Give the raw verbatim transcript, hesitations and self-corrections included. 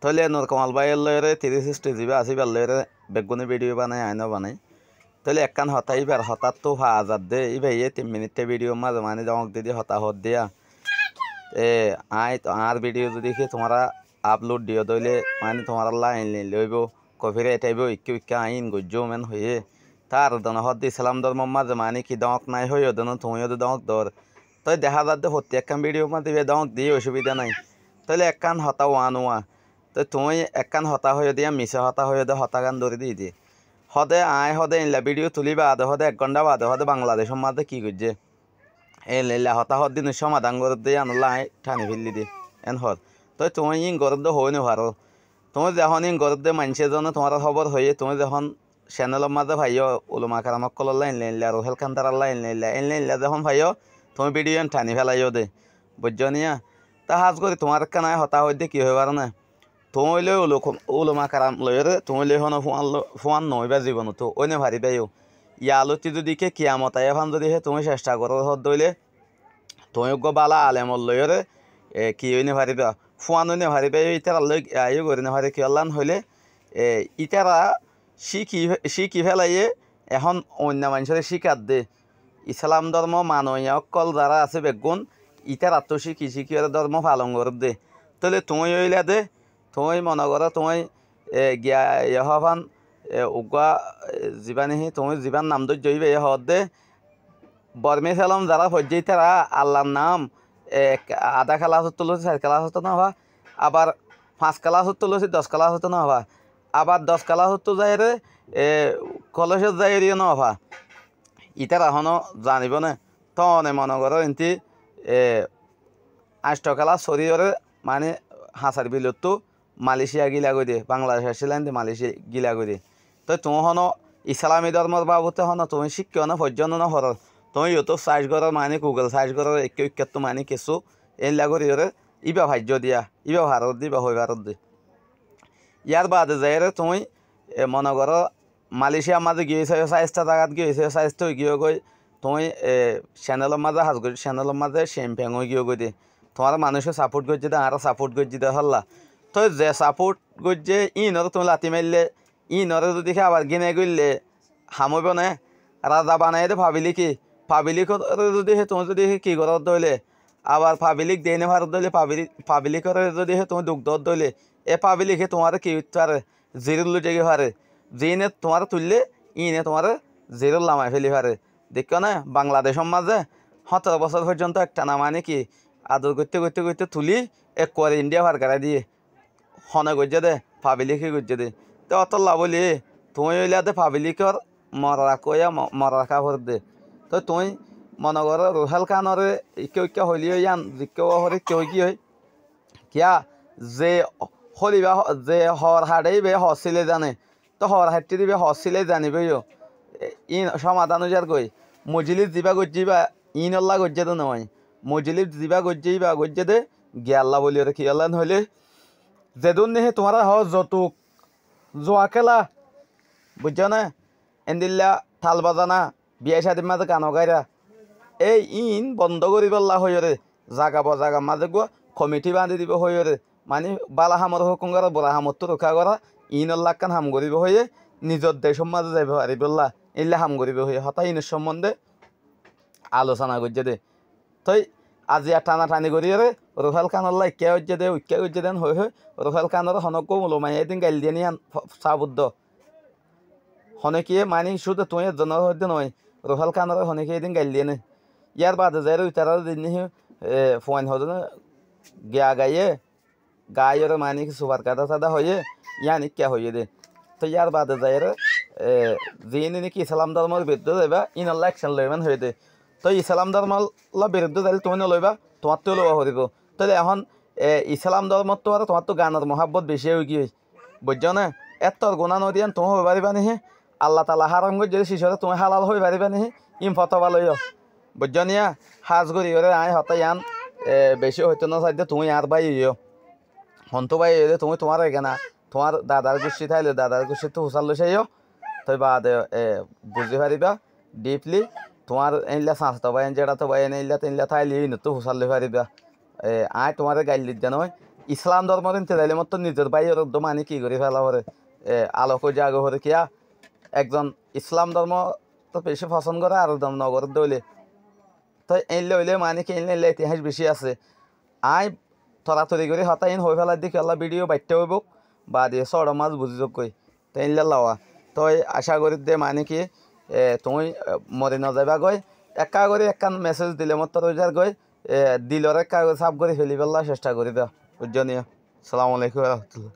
Tóile Nur Kamal báiyor lóiyore, Three Sixty zibá asé íbar lóiyore beggúne bídiyo banai, aññí no banai. Tóile ekkán hotá, íbar hotáttu faa zadde, íbaye tin minitte bídiyot mazé maní dóñk didi hotá hoódde yá. E, aññí to, añár bídiyo zodi ki tuáñra aplod diyó dé óile maní tuáñralla eilla eilla óibo, kofiraith aibó, ikká uikká aññí íin goijjúm en hoiyé. Tar zone hoódde Islam dórmor mazé maní ki dóñk nái hoiyó dé no, tuñí yó dé dóñk dór. Tói dehá zadde fottí ekkán bídiyot mazé íba dóñk diyé, ocúbida nái. Tóile ekkán hotá uán uá. Te tuñí ekkán hotá hoiyó de, yían misá hotá hoiyó de, hotágan dóri diyí de. Hoóde aññí hoóde eilla bídiyo tulí baade hoóde ek gónda baade hoóde Bangladecór mazé ki goijjé? Eilla eilla hotá hoódde, ín somadán goródde, yíanolla aññí thani féilli de. Eén hoór. Toi tuñí ín goródde hoói nofaró. Tuñí zehón ín goródde maincé zone tuáñrar hóbor hoiyé, tuñí zehón cenelor mazé faiyó, ulama keram ókkolólla eilla eilla, Ruhél Kándaralla eilla eilla, eilla eilla zehón faiyó, tuñí bídiyo yían thani félaiyó de. Buijjó niya? Te hás gorí tuáñre ekkán aññí hotá hoóidde ki hoói faró né? Tuñí loi uluk-, ulama keram loiyóre, tuñí loi honó fúan lo-, fúan noóiba zibonottu, ói nofaribá yó. Yalottí zodi ke kiyamot aiyé fán zodi hé tuñí cectha gorór hoódde óile, tuñí eggúa bála alemot loiyóre, e, ki ói nofaribá, fúan ói nofaribá yó, ítaralloi aiyó gorí nofaré kiyólla hoilé, e, ítara cíki, cíki félaiyé, ehón oinno maincóre cíkadde. Islam dórmo manoiya ókkol zará asé beggún, ítarattú cíki cíkiyóre dórmo falon gorédde. Tóile tuñí óilade, tuñí mone goró tuñí, e, giya, e, hófan, e, uggúa, e, zibá nehí, tuñí zibár nam dóijjo íbaye hoódde, Bormís elóm zará foijjé ítara Allar nam, e, adá kelásottú lóti sair kelásottú nofa, abar fañs kelásottú lóti doc kelásottú nofa, abar doc kelásottú zaiyóre, e, kolócot zaiyóre yó nofa. Ítara honó zanibó né? Tóne mone goró intí, e, añctho kelás foriyóre, maní, Hañsar bilottú Malécia gíla goidé, Bangladec accíla inde Malécia gíla goidé. Toi tuñí honó Islami dórmor babute honó tuñí cíkko né, foijjó né, noforór. Tuñí YouTube sac gorór, maní Google sac gorór, ekká uikkáttú maní kessú éilla goríyoré, íba faijjó diya, íba faródde, íba hoi faródde. Yárbaade zaiyóre tuñí, e, mone goró, Maléciar mazé giyói saiyó, sáista zagat giyói saiyó, sáista ói giyói goi, tuñí, e, cenelor mazé has goijjó, cenelor mazé cempiyon ói giyói goi de. Tuáñre manúice sapót goijjé de, añáre sapót goijjé de holla. Toi ze sapót goijjé, íinoré tuñí lati maille, íinoré zodi ke abar gínai goille, ham óibo né? Raza banaiyé de pabilike, pabilikore zodi ke tuñí zodi ke ki goródde óile, abar pabilik dei nofaródde óile, pabilik, pabilikore zodi ke tuñí duk doódde óile, e pabilike tuáñre ki goitte fare? Zerot loi zaigói fare. Ziíne tuáñre tuillé, íine tuáñre zerot lamai féli fare. Deikkó né, Bangladecór mazé hóñtoro bosór foijjonto ekthana maní ki ador goitté goitté goitté tulí ekkuare Indiya far gorái diyé. Hone goijjé dé, pabilike goijjé dé. Te ótolla bóli, tuñí óilade pabilikor mora rakó yá mo-, mora raká foredde. Toi tuñí mone goró Ruhél Kánoré ikká uikká hoilé yó yían zikká uwá foré ikká ói giyói. Kiyá? Ze hóliba ho-, ze hoor haçe íbaye hoor sílai zane. Toi hoor haççé de íbaye hoor sílai zanibói yó. E, iín somadán ói zargói. Mojilís zibá goijjé íba iínolla goijjé de noó. Mojilís zibá goijjé íba goijjé de giyalla bóliyoré kiyólla hoilé. Zedún nehí tuáñra hoó zoutuk, zua kéla, buijjó né? Endilla tal bazana, biya cádir mazé gan gaira. Ei iín bondó goríbolla hoiyóre, zaga bozagar mazé eggúa komithí bañdí dibou hoiyóre, maní bála hamor hókum gorá, bura hamottú ruká gorá, iínolla ekkán ham goríbou hoiyé, nizor decór mazé zaiba faribólla, éilla ham goríbou hoiyé. Hotá iínor sombondé alosana goijjé dé. Toi aziya thana thani goríyoré Ruhél Kánolla ikká óijje dé, uikká óijje dé hoói hoói Ruhél Kánoré honóggua ulamaye edin gail diyé né yían fa-, sabut do. Honókiye maní cúde tuñí ezzonor hoóidde noó, Ruhél Kánoré honókiye edin gail diyé né. Yárbaade zaiyóre itaráre ziín nehí, e, fuain hoódde né, giya gaiyé, gaáiyoré maní ki sufar kadá sadá hoiyé, yían ikká hoiyé dé. Toi yárbaade zaiyóre, e, ziín nehí ki Islam dórmor biruddé zaiba, íinolla ekcon loiyum en hoiyé dé. Toi Islam dórmolla biruddé zailé tuñí noloiba, tuáñttú lowa foribóu. Tóile ehón, e, Islam dórmottu aró tuáñttú ganor muhábbot bicí ói giyói. Buijjó né? Éttor guná nodi yían tuñí hoi faribá nehí? Allataala háram goijjé dé cícoré tuñí hálal hoi faribá nehí? Íin fotóba loiyó. Buijjó niya? Hás goríyoré aññí hotá yían, e, bicí hoitó nosaidde tuñí añár bái óiyo. Hontú bái óiyo dé tuñí tuáñr egena, tuáñr dadar guccí táile dadar guccíttu fusár loi saiyó. Toi baade, e, buzí faribá. Dhífli, tuáñr éilla sañsto báiyain, zeçato báiyain, éilla téilla táile íinottú fusár loi faribá. E, aññí tuáñre gail didde noó, Islam dormor inte zaile mottor nizor báiyor uddú mani ki gori fela fore, e, alok ói zagói fore kiya, ekzon Islam dormo to beci fosón gore, ar ekzon no gore de óile. Toi eilla óile mani ki eilla eilla itihác beci asé. Añí toratori gori hotá iín hoi felaidde, kiyólla bidiyó baittá óibou, baade sóçor mazé buzí zouk goi. Te eilla lawa. Toi acá gorí de mani ki, e, tuñí, e, mori no zaiba goi. Ekká gorí ekkán mesej dile mottor ói zar goi, e, dilor ekká gorí sáf gorí felibálla cectha gorí de. Buijjó ni? Assalamu alaikum wa rahmatullah.